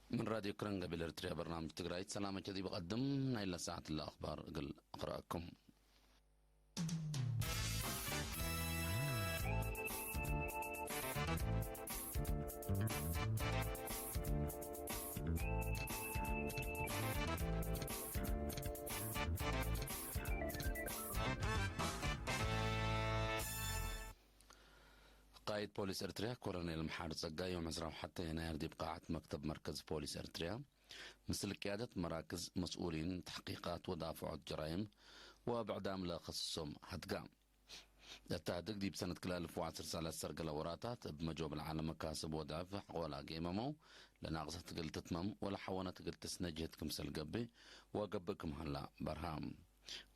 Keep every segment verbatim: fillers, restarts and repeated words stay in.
ምን ራድዮ ክረን ገቢል ኤርትርያ በርናምጅ ትግራይት ሰላመ ዲብ ቀድም ናይለ ሰዓት ለአኽባር እግል እቅረአኩም። ቃይድ ፖሊስ ኤርትርያ ኮሎኔል መሓሪ ጸጋይ ዮም ዕስራ ወሐተ የናይር ዲብ ቃዓት መክተብ መርከዝ ፖሊስ ኤርትርያ ምስል ቅያደት መራክዝ መስኡሊን ተሕቂቃት ወዳፍዖት ጀራይም ወብዕዳም ለከስሶም ሀድጋ። እተ ህድግ ዲብ ሰነት ክልኤ አልፍ ወዐስር ሰለስ ሰርገለ ወራታት እብ መጆብል ዐለ መካስብ ወድዕፍ ሐቆላ ጌመመው ለናቅሰት እግል ትትመም ወለሐወነት እግል ትስነ ጅህድ ክምሰል ገብእ ወገብእ ክም ሀላ በርሃ።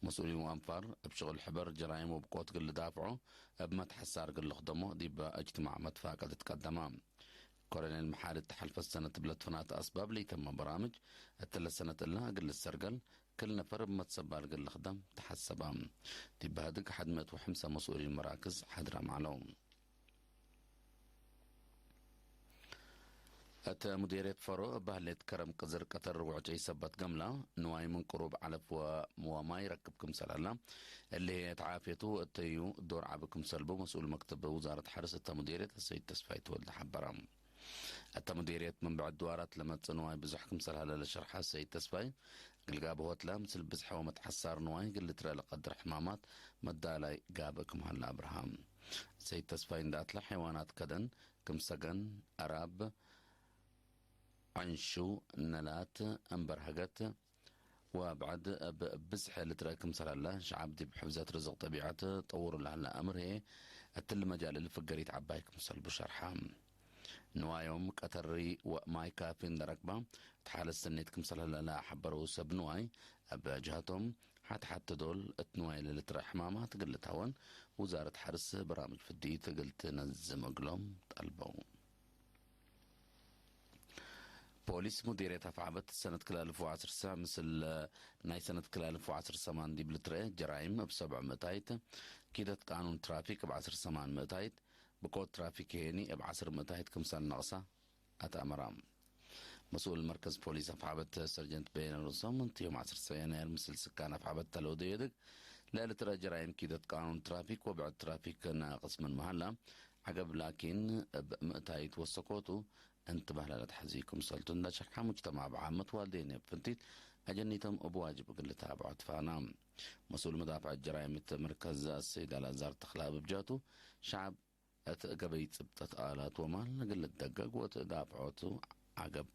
መስኡሊን ወአንፋር እብ ሽቅል ሕበር ጀራይም ወብቆት እግል ልዳፍዖ እብ መትሐሳር እግል ልክደሞ ዲብ እጅትማዕ መትፋቀል ትትቀደመ። ኮሎኔል መሓሪ እተ ሐልፈት ሰነት እብ ለትፈናተ አስባብ ለኢተመ በራምጅ፣ እትለ ሰነት እለ እግል ልሰርገል ክል ነፈር እብ መትሰባል እግል ልክደም ተሐሰበ። ዲብ ህድግ ሐድ ምእት ወሐምሳ መስኡሊን መራክዝ ሐድራም ዐለው። እት ሙዴርየት ፈሮ እብ ህሌት ከረም ቅዝር ቀተር ርቡዕ ጨይ ሰበት ገምላ፣ ንዋይ ምን ቅሩብ ዐለፍ ወ-፣ ወማይ ረክብ ክምሰል ዐለ። እሊ ህዬ እት ዓፍየቱ ወእተዩ ዶር ዐቢ ክምሰል ቡ መስኡል መክተብ ውዛረት ሐርስ እተ ሙዴርየት ሰይድ ተስፋይ ተወልደ ሐበረ። እተ ሙዴርየት ምን ብዕድ ድዋራት ለመጽእ ንዋይ ብዙሕ ክምሰል ሀለ ለሸርሐ ሰይድ ተስፋይ፣ እግል ጋብሆትለ ምስል ብዝሐ ወመትሐሳር ንዋይ እግል ልትረአ ለቀድር ሕማማት መዳላይ ጋብእ ክም ሀለ አብርሃ። ሰይድ ተስፋይ እንደ አትለ ሐይዋናት ከደን ክም ሰገን፣ አራብ፣ ዐንሹ፣ ነላት፣ እምበርሀገት ወብዕድ እብ ብዝሐ ልትረአ ክምሰል ሀለ፣ ሸዐብ ዲብ ሕፍዘት ርዝቅ ጠቢዐት ጠውሩ ለሀለ አምር ህዬ፣ እትሊ መጃልል ፍገሪት ዐባይ ክምሰል ቡ ሸርሐ። ንዋዮም ቀተሪ ወማይ ካፊ እንደ ረክበ፣ እት ሓለት ሰኔት ክምሰል ሀለ ለሐበረው ሰብ ንዋይ፣ እብ ጀሀቶም፣ ሐት-ሐት ዶል እት ንዋይ ለልትረአ ሕማማት እግል ልትሀወን፣ ውዛረት ሐርስ በራምጅ ፍዲት እግል ትነዝም እግሎም ጠልበው። ፖሊስ ሙዲርየት አፍዐበት ሰነት ክልኤ አልፍ ወዐስር ሰዕ ምስል ናይ ሰነት ክልኤ አልፍ ወዐስር ሰማን ዲብ ልትረኤ ጀራይም እብ ሰብዕ ምእታይት፣ ኪደት ቃኑን ትራፊክ እብ ዐስር ሰማን ምእታይት፣ ብቆት ትራፊክ ሄኒ እብ ዐስር ምእታይት ክምሰል ነቅሰ አትአመረ። መስኡል መርከዝ ፖሊስ አፍዐበት ሰርጀንት በየነ ርሶም፣ እንቲ ዮም ዐስር ሰዕ የናይር ምስል ስካን አፍዐበት ተለውደ የድግ ለልትረአ ጀራይም ኪደት ቃኑን ትራፊክ ወብዕድ ትራፊክ ናቅስ ምን መሀላ፣ ዐገብ ላኪን እብ ምእታይት ወሰኮቱ እንትባህ ለለትሐዚ ክምሰልቱ እንደ ሸርሐ፣ ሙጅተማዕ ብዓመት ዋልዴን እብ ፍንቲት አጀኒቶም እብ ዋጅብ እግል ልታብዖ ትፋና። መስኡል መዳፍዐት ጀራይም እት መርከዝ አሰይድ አልአዛር ተኽለ እብ ጃቱ፣ ሸዐብ እት ገበይ ጽብጠት አላት ወማል እግል ልትደገግ ወእት ዳፍዖቱ ዐገብ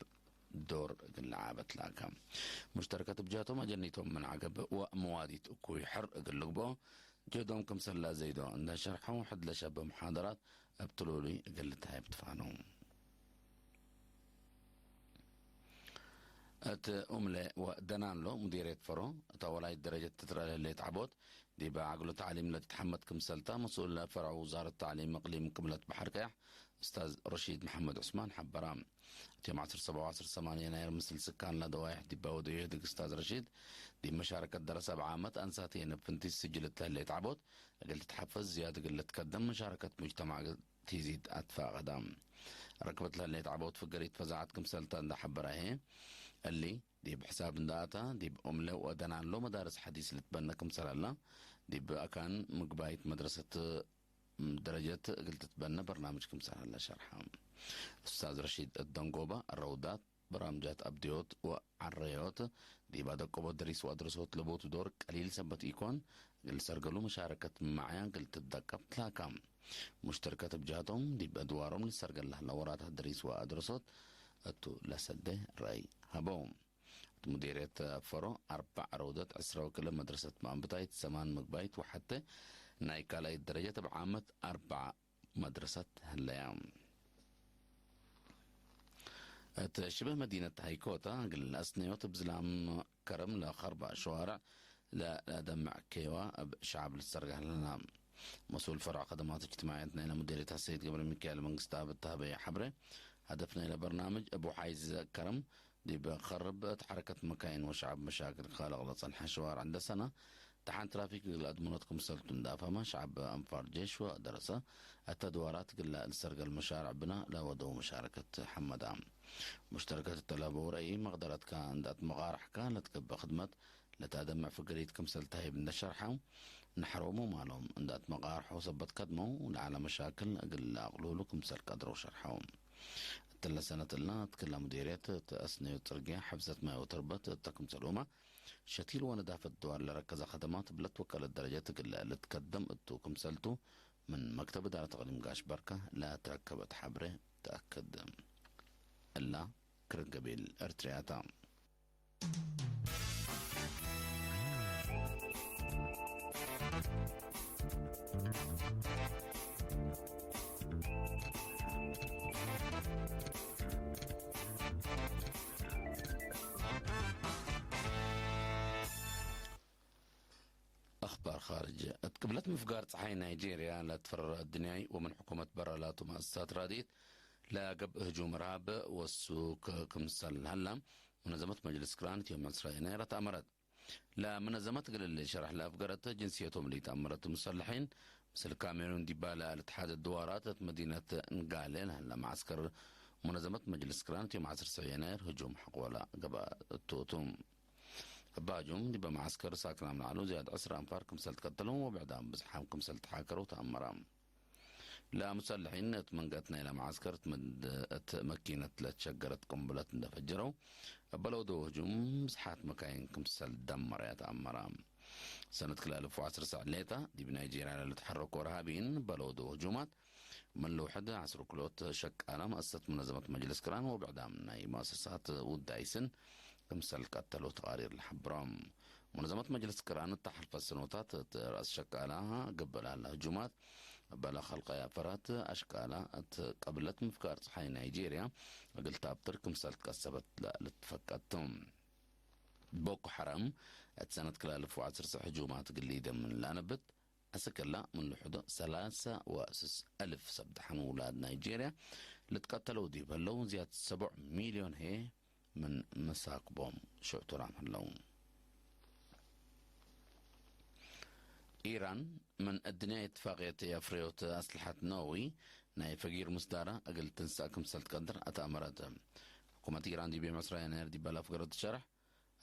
ዶር እግል ለዓበት ላከ። ሙሽተርከት እብ ጃቶም አጀኒቶም ምን ዐገብ ወመዋዲት እኩይ ሕር እግል ልግብኦ ጀህዶም ክምሰል ለአዘይዶ እንደ ሸርሐው፣ ሕድ ለሸበ መሓደራት እብ ትሉሉይ እግል ልትሀይብ ትፋነው። እት ኡምለ ወደናንሎ ሙዲርየት ፈሮ፣ እት አወላይት ደረጀት ትትረአ ለህሌት ዐቦት፣ ዲብ ዐግሎ ተዕሊም ለትትሐመድ ክምሰልታ፣ መስኡል ፈርዕ ውዛረት ተዕሊም እቅሊም ቅብለት በሐር ቀያሕ፣ እስታዝ ረሺድ መሐመድ ዑስማን ሐበራ። እት ዮም ዐስር ሰብዓ ወዐስር ሰማን የናይር ምስል ስካን ለደዋይሕ ዲበ ወደዩ ህድግ እስታዝ ረሺድ፣ ዲብ መሻረከት ደረሰ እብ ዓመት አንሳት የነ ፍንቲት ስጅል እተ ህሌት ዐቦት፣ እግል ትትሐፈዝ ዝያድ እግል ልትከደም መሻረከት ሙጅተማዕ ቲዚድ አትፋቀዳ። ረክበት ለህሌት ዐቦት ፍገሪት ፈዛዐት ክምሰልታ እንደ ሐበረ ህዬ፣ እሊ ዲብ ሕሳብ እንደ አታ፣ ዲብ ኡምለ ወደናንሎ መዳርስ ሐዲስ ልትበነ ክምሰል ሀላ፣ ዲብ አካን ምግባይት መድረሰት ደረጀት እግል ትትበነ በርናምጅ ክምሰል ሀለ ሸርሐ። ኡስታዝ ረሺድ እት ደንጎበ፣ ረውዳት፣ በራምጃት አብድዮት ወዐረዮት፣ ዲብ አደቆቦት ደሪስ ወአድረሶት ለቦቱ ዶር ቀሊል ሰበት ኢኮን፣ እግል ሰርገሉ መሻረከት መዓያ እግል ትትደቀብ ትላካ። ሙሽተርከት እብ ጀሀቶም፣ ዲብ አድዋሮም ልሰርገል ለሀለ ወራታት ደሪስ ወአድረሶት እቱ ለሰዴ ረአይ ሀበው። እት ሙዲርየት ፈሮ አርበዕ ረውደት ዕስረ ወክልኤ መድረሰት መአንብታይት ሰማን ምግባይት ወሐቴ ናይ ካልኣይት ደረጀት እብ ዓመት አርበዕ መድረሰት ህለያ። እት ሽብህ መዲነት ሃይኮታ እግል አስነዮት እብ ዝላም ከረም ለከርበ ሸዋርዕ ለለአደምዕ ኬዋ እብ ሸዐብ ልትሰርገ ህለና። መስኡል ፈርዕ ከደማት እጅትማዕየት ናይለ ሙዲርየት አሰይድ ገብረሚካኤል መንግስተአብ እት ሀበየ ሐብሬ፣ ሀደፍ ናይለ በርናምጅ እብ ወሓይዝ ከረም ዲብ ከርብ እት ሐረከት መካይን ወሸዐብ መሻክል ካልቅ ለጸንሐ ሸዋርዕ እንደ ሰነ፣ ደሓን ትራፊክ እግል አድምኖት ክምሰልቱ እንደ አፋመ፣ ሸዐብ አንፋር ጄሽ ወደረሰ እተ ድዋራት እግል ለሰርገል መሻርዕ ብና ለወደው መሻረከት ሐመዳ። ሙሽተረከት እተ ለሀበው ረአይ፣ መቅደረትከ እንደ አትመቃርሐከ ለትገብእ ክድመት ለተአደምዕ ፍግሪት ክምሰል ተህይብ እንደ ሸርሐው፣ ነሐሮሙ ማሎም እንደ አትመቃርሐው ሰበት ከድመው ለዐለ መሻክል እግል ለአቅሉሉ ክምሰል ቀድረው ሸርሐው። እትለ ሰነት እለ እት ክለ ሙዲርየት እት አስነዩ ጽርግየ፣ ሐብሰት ማይ ወተርበት እተ ክምሰልሁመ፣ ሸቲል ወነዳፈት ድዋር ለረከዘ ከደማት እብ ለትወቀለት ደረጀት እግል ልትከደም እቱ ክምሰልቱ፣ ምን መክተብ እዳረት እቅሊም ጋሽ በርከ ለትረከበት ሐብሬ ተአክድ። እላ ክርን ገቢል ኤርትርያታ። አኽባር ኻርጅ። እት ቅብለት ምፍጋር ጸሓይ ናይጄርያ ለትፈረረ አድንያይ ወምን ሕኩመት በረ ላቱ መአሰሳት ራድኢት ለገብእ ህጁም እርሃብ ወሱክ ክምሰል ሀላ፣ ሙነዘመት መጅልስ ቅራን እት ዮም ዕስራ የናይር አትአመረት። ለሙነዘመት እግል እሊ ሸርሕ ለአፍገረት፣ ጅንስየቶም ለኢተአመረት ሙሰለሒን፣ ምስል ካሜሩን ዲባ ለልትሓደድ ድዋራት እት መዲነት ንጋሌ ለሀለ መዓስከር ሙነዘመት መጅልስ ቅራን እት ዮም ዐስር ሰዑ የናይር ህጁም ሐቆለ ገብአ እቱ ቱ። እበ ህጁም ዲበ መዓስከር ሳክናም ለዐሉ ዝያድ ዕስር አንፋር ክምሰል ትቀተለው ወብዕዳም ብዝሓም ክምሰል ተሓከረው ተአመረ። ለሙሰለሒን እት መንገት ናይለ መዓስከር እት መድ-፣ እት መኪነት ለትሸገረት ቅንብለት እንደ ፈጀረው እበ ለወደው ህጁም ብዝሓት መካይን ክምሰል ደመረ ተአመረ። ሰነት ክልኤ አልፍ ወዐስር ሰዕ ሌጠ ዲብ ናይጄርያ ለልትሐረኮ እርሃብይን እበ ለወደው ህጁማት ምን ልውሕድ ዐስር ክልኦት ሸቃለ መአሰሰት ሙነዘመት መጅልስ ቅራን ወብዕዳም ናይ መአሰሳት ውዳይ ስን ክምሰል ቀተሉ ተቃሪር ለሐብሮ። ሙነዘመት መጅልስ ቅራን እተ ሐልፈ ሰኖታት እት ረአስ ሸቃላ ገብእ ለሀለ ህጁማት እበ ለከልቀያ ፈራት አሽቃላ እት ቅብለት ምፍጋር ጸሓይ ናይጄርያ እግል ተአብጥር ክምሰል ትቀሰበት ለልትፈቀድ ቱ። ቦኮ ሐራም እት ሰነት ክልኤ አልፍ ወዐስር ሰዕ ህጁማት እግል ሊደምን ለአነብት፣ አስክ እለ ምን ልሑዶ ሰላሰ ወስስ አልፍ ሰብ ደሐን ውላድ ናይጄርያ ልትቀተለው ዲብ ህለው፣ ዝያድ ሰቦዕ ሚልዮን ህዬ ምን መሳክቦም ሽዕቱራም ህለው። ኢራን ምን እድንያ እትፋቅየት የአፍረዮት አስልሐት ነወዊ ናይ ፈጊር ምስዳራ እግል ትንሰእ ክምሰል ትቀድር አትአመረት። ሕኩመት ኢራን ዲብ ዮም ዕስራ የናይር ዲብ ለአፍገረቱ ሸርሕ፣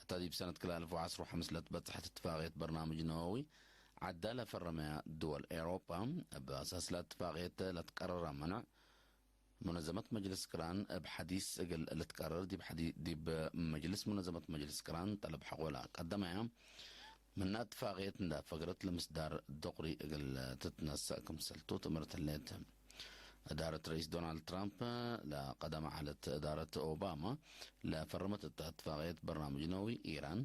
እተ ዲብ ሰነት ክልኤ አልፍ ወዐስር ወሐምስ ለትበጽሐት እትፋቅየት በርናምጅ ነወዊ ዐደ ለፈረመያ ድወል ኤውሮፓ፣ እብ አሳስ ለእትፋቅየት ለትቀረረ መንዕ፣ ሙነዘመት መጅልስ ቅራን እብ ሐዲስ እግል ልትቀረር ዲብ ሐዲ-፣ ዲብ መጅልስ ሙነዘመት መጅልስ ቅራን ጠለብ ሐቆለ ቀደመያ። ምነ እትፋቅየት እንደ ፈግረት ለምስዳር ዶቅሪ እግል ትትነሰእ ክምሰልቱ ትምህርት ህሌት። እዳረት ረኢስ ዶናልድ ትራምፕ ለቀደመ ዐለት እዳረት ኦባማ ለፈረመት እተ እትፋቅየት በርናምጅ ነወዊ፣ ኢራን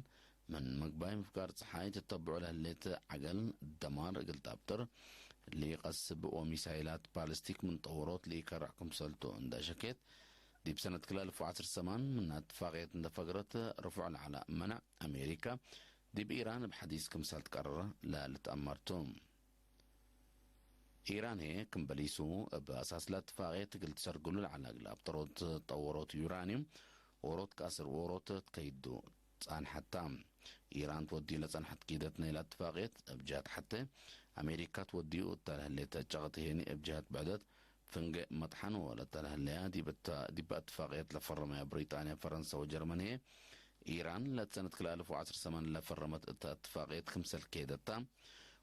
ምን ምግባይ ምፍጋር ጸሓይ ትተብዖ ለህሌት ዐገል ደማር እግል ተአብጥር፣ ሊቀስብ ወሚሳይላት ባሊስቲክ ምን ጠውሮት ለኢከርዕ ክምሰልቱ እንደ ሸኬት፣ ዲብ ሰነት ክልኤ አልፍ ወዐስር ሰማን ምነ እትፋቅየት እንደ ፈግረት ርፉዕ ለዐለ መነዕ አሜሪካ ዲብ ኢራን እብ ሐዲስ ክምሰል ትቀርር ለልትአመር ቱ። ኢራን ህዬ ክም በሊሱ እብ አሳስ ለእትፋቅየት እግል ትሰርግሉ ለዐለ እግል አብጠሮት ጠወሮት ዩራኒዩም ዎሮት ከአስር ዎሮት ትከይዱ ጸንሐታ። ኢራን ትወድዩ ለጸንሐት ኪደት ናይለ እትፋቅየት እብ ጀህት ሐቴ፣ አሜሪካ ትወድዩ እተ ለህሌተ ጨቅት ህዬኒ እብ ጀህት ብዕደት ፍንጌ መጥሐን ወለተ ለህለያ ዲብ እተ-፣ ዲበ እትፋቅየት ለፈረመያ ብሪጣንያ፣ ፈረንሰ ወጀርመን ህዬ፣ ኢራን ለእት ሰነት ክልኤ አልፍ ወዐስር ሰማን ለፈረመት እተ እትፋቅየት ክምሰል ኬደታ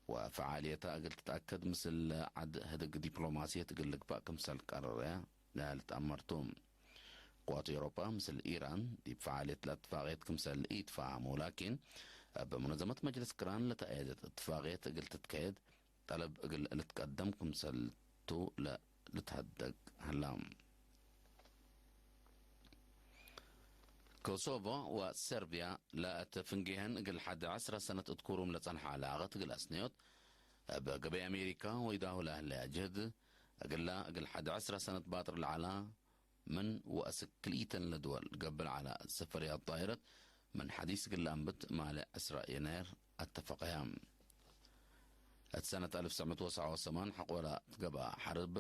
ወፈዓልየታ እግል ትትአከድ ምስል ዐድ ህድግ ዲፕሎማስየት እግል ልግባእ ክምሰል ቀረረ ለልትአመር ቱ። ቅዋት ኤውሮፓ ምስል ኢራን ዲብ ፈዓልየት ለእትፋቅየት ክምሰል ኢትፋሀሙ፣ ላኪን እብ ሙነዘመት መጅልስ ቅራን ለተአየደት እትፋቅየት እግል ትትከየድ ጠለብ እግል ልትቀደም ክምሰል ቱ ለልትሀደግ ሀላ። ኮሶቮ ወሰርቢያ ለእት ፍንጌሀን እግል ሐድ ዐስረ ሰነት እት ኩሩም ለጸንሐ ለአቀት እግል አስነዮት፣ እብ ገበይ አሜሪካ ወኢዳሁ ለህለያ ጅህድ፣ እግላ እግል ሐድ ዐስረ ሰነት ባጥር ለዐላ ምን ወአስክ ክልኢተን ለድወል ገብእ ለዐላ ሰፈርያት ጣይረት ምን ሐዲስ እግል ለአንብት ማሌ ዕስራ የናይር አተፈቀያ። እት ሰነት አልፍ ወትሰዕ ምእት ወሰብዓ ወሰማን ሐቆላ ትገብአ ሐርብ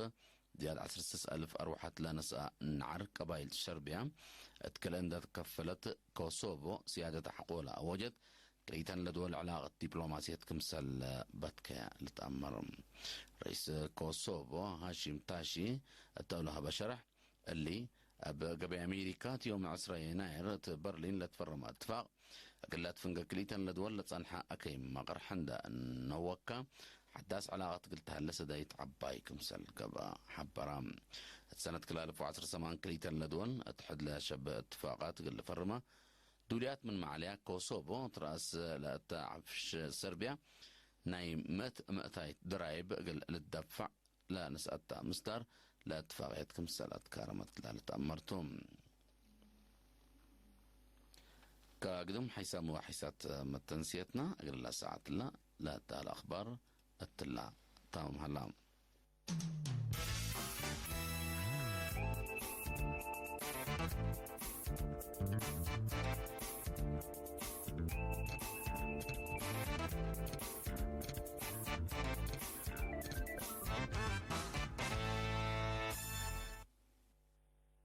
ዝያድ ዐስር ስስ አልፍ አርወሐት ለነስአ ነዓር ቀባይል ሰርቢያ እት ክልኤ እንደ ትከፈለት ኮሶቮ ስያደት ሐቆላ አወጀት። ክልኢተን ለድወል ዕላቀት ዲፕሎማስየት ክምሰል በትከ ልትአመር። ረኢስ ኮሶቮ ሃሺም ታሺ እተ ለሀበ ሸረሕ፣ እሊ እብ ገበይ አሜሪካ እት ዮም ዕስረ የናይር እት በርሊን ለትፈረመ እትፋቅ፣ እግል ለትፍንገ ክልኢተን ለድወል ለጸንሐ አከይ መቅርሐ እንደ ነወካ፣ ሐዳስ ዕላቀት እግል ተሀለ ሰዳይት ዐባይ ክምሰል ገብአ ሐበራ። እት ሰነት ክል አልፍ ወዐስር ሰማን ክልኢተን ለድወል እት ሕድ ለሸብህ እትፋቃት እግል ልፈርመ፣ ዱልያት ምን መዓልያ ኮሶቮ እት ረአስ ለእተ ዐፍሽ ሰርቢያ ናይ ምእት ምእታይት ድራይብ እግል ልትደፈዕ ለነስአተ ምስዳር ለእትፋቅየት ክምሰል አትካረመት ለልትአመርቱ። ከግድም ሐይሳም ወሐይሳት መተንስየትና እግል ለሰዓትለ ለእተ ለአኽባር እትላ ታምም ሀላ።